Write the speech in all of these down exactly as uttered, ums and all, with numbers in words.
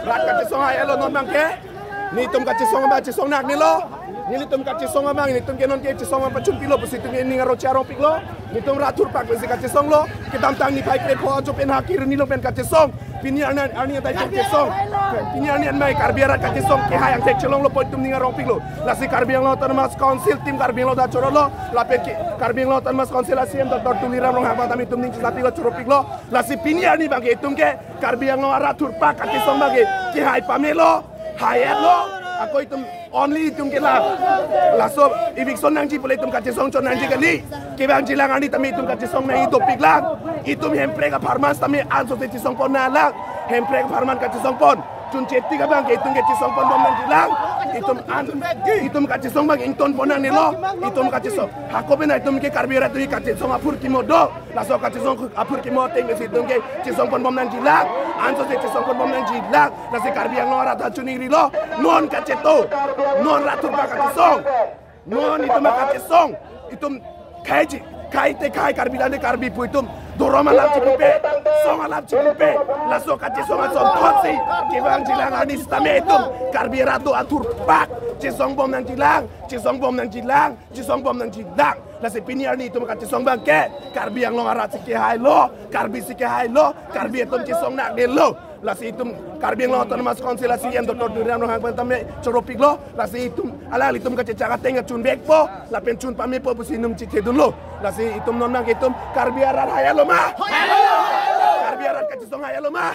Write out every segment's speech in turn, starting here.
Rat kachesong hai-etlo non abangke. Nelitum kachesong abang chesong nangkoklo. Nelitum kachesong abang, nelitum ke non ke chesong abang pachunpilo pusi nelitum ke ning arong charongpiklo. Nelitum rat thurpak pusi kachesonglo. Kedamtang niphai krepho ajo pen ha kiri nilo pen kachesong. Pini arni, arni adai pen chesong. Pini arni anmai Karbi arat kachesong kehai angthek chelonglo pu itum ning arongpiklo. Lasi Karbi Anglong Autonomous Council team Karbi Anglong arat chorolo. Lapen ke Karbi Anglong Autonomous Council a-C E M Doctor Tuliram Ronghang abang tame itum ning chisapiklo, choropiklo. Lasi pini arni abangke itum ke Karbi Anglong arat thurpak kachesong abangke kehai pamelo, hai-etlo. Ako itum only itum ke la. Laso eviction nangji pule itum kachesong chon nangji kali. Kevangjilang arni tame itum kachesong nangji dopiklang. Itum Hemprek apharman tame ansose chesongpon nanglang. Hemprek apharman kachesongpon. Chunche tik abangke itum ke chesongponbom nangjilang. Itum an, itum kachesong abang ingtonpon nangnelo. Itum kachesong. Hako pen itum ke Karbi arat atum kachesong aphurkimo do. Laso kachesong aphurkimo ateng si itum ke chesongponbom nangjilang. Ansose chesongponbom nangjilang. Lasi Karbi Anglong arat ta chiningrilo. Non kacheto. Non rat thurpak kachesong. Non itum akachesong. Itum khei ji, khei te khei, Karbi lande Karbi pu itum. Dhorom alam chipupe. Song alam chipupe. Laso kachesong ason thotsi. Kevangjilang arni sitame itum Karbi arat do athurpak chesongbom nangjilang. Chesongbom nangjilang. Chesongbom nangjilang. Lasi pini arni itum kachesong abangke Karbi Anglong arat si kehailo, Karbi si kehailo, Karbi atum chesong nangkoklo. Lasi itum Karbi Anglong Autonomous Council a-C E M Doctor Tuliram Ronghang abang tame choropiklo. Lasi itum alanglitum kachechak ateng chunvekpo lapen chun pamepo pusi nelitum chethedunlo. Lasi itum non abangke itum Karbi arat hai-etlo ma? Karbi arat kachesong hai-etlo ma?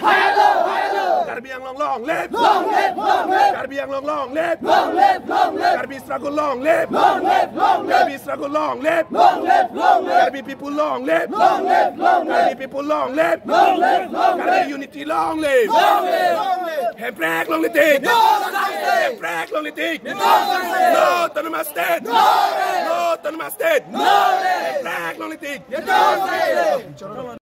Karbi Anglong long live! Long live, long live! Karbi Anglong long live! Long live, long live! Karbi struggle long live! Long live, long live! Karbi struggle long live! Long live, long live! Karbi people long live! Long live, long live! Karbi people long live! Long live, long live! Karbi unity long live! Long live, long live! Hemprek longle tik! No justice! Hemprek longle tik! No justice! No autonomous state! No rest! No autonomous state! No rest! Hemprek longle tik! No justice!